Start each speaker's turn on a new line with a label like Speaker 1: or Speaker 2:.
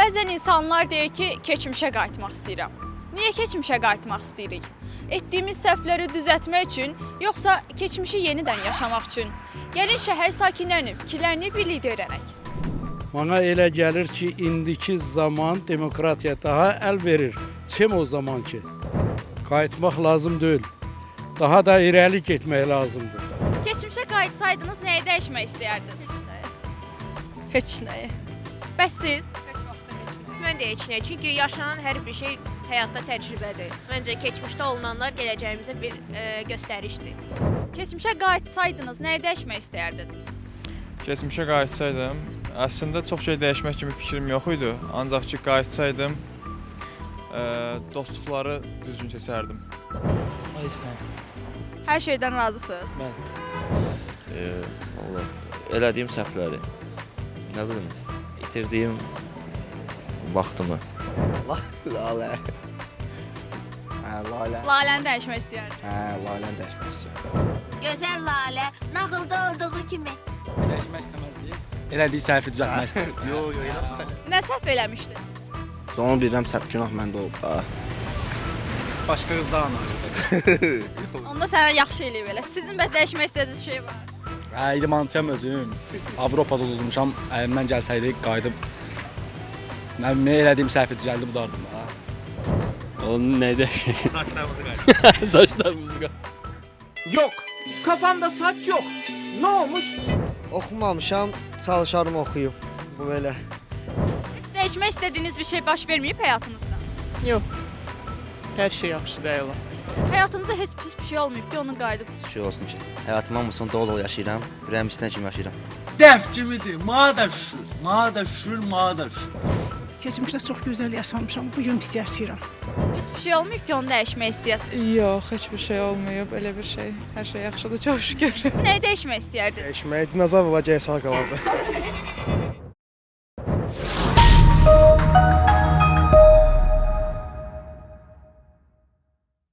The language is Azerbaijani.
Speaker 1: Bəzən insanlar deyir ki, keçmişə qayıtmaq istəyirəm. Niyə keçmişə qayıtmaq istəyirik? Etdiyimiz səhvləri düzəltmək üçün, yoxsa keçmişi yenidən yaşamaq üçün? Gəlin şəhər sakinlərinin fikirlərini birlikdə öyrənək.
Speaker 2: Mənə elə gəlir ki, indiki zaman demokratiya daha əl verir, çim o zamanki. Qayıtmaq lazım deyil. Daha da irəli getmək lazımdır.
Speaker 1: Keçmişə qayıtsaydınız nəyi dəyişmək istəyərdiniz?
Speaker 3: Heç nəyi.
Speaker 1: Bəs siz?
Speaker 4: Mən də heç nə, çünki yaşanan hər bir şey həyatda təcrübədir. Məncə keçmişdə olunanlar gələcəyimizə bir göstərişdir.
Speaker 1: Keçmişə qayıtsaydınız nəyi dəyişmək istəyərdiniz?
Speaker 5: Keçmişə qayıtsaydım, əslində çox şey dəyişmək kimi fikrim yox idi. Ancaq ki, qayıtsaydım, dostluqları düzgün seçərdim.
Speaker 6: Heç nə.
Speaker 1: Hər şeydən razısınız?
Speaker 7: Valla elədiyim səhvləri, nə bilim, itirdiyim vaxtımı.
Speaker 8: Lalə. Hə, Lalə.
Speaker 1: Laləni dəyişmək istəyərdiniz.
Speaker 8: Hə, Laləni dəyişmək istəyirəm.
Speaker 9: Gözəl Lalə, nağılda olduğu kimi.
Speaker 6: Dəyişmək istəməzdik. Elədiyi səhvi düzəltmək istəyirdim.
Speaker 8: Yox, yox, elə.
Speaker 1: Nə səhv eləmişdiniz?
Speaker 8: Onu bilirəm, səhv günah məndə olub da.
Speaker 6: Başqa qızlarla aşiq.
Speaker 1: Onda sənə yaxşı eləyib elə. Sizin bəs dəyişmək istədiyiniz şey var?
Speaker 6: Hə, idmançıyam özüm. Avropada uduzmuşam. Əlimdən gəlsəydi qayıdıb nə bilim, nə elədiyim səhvi düzəldib udardım da.
Speaker 10: Onun neydi? Saçlarımızı qırdı.
Speaker 11: Yok. Kafamda saç yok. Ne olmuş?
Speaker 8: Oxumamışam, çalışarım oxuyum. Bu belə.
Speaker 1: Heç dəyişmək istədiyiniz bir şey baş verməyib həyatınızda?
Speaker 3: Hər şey yaxşı deyil.
Speaker 1: Həyatınızda heç pis bir şey olmayıb ki, onun qayıdıb.
Speaker 7: Şey olsun ki, həyatım hamısını dolu-dolu yaşayıram, ürəyim istəyən kimi yaşayıram.
Speaker 11: Dəf kimidir. Mənə də şükür. Mənə də şükür, mənə də şükür.
Speaker 3: Keçmişdə çox gözəl yaşamışam. Bu gün pis yaşayıram.
Speaker 1: Pis bir şey olmayıb ki, onu dəyişmək istəyəsiniz.
Speaker 12: Yox, heç bir şey olmayıb, elə bir şey. Hər şey yaxşıdır, çox şükür.
Speaker 1: Nəyi dəyişmək istəyərdiniz?
Speaker 8: Dəyişmək dinozavrlar gəl sağ qalardı.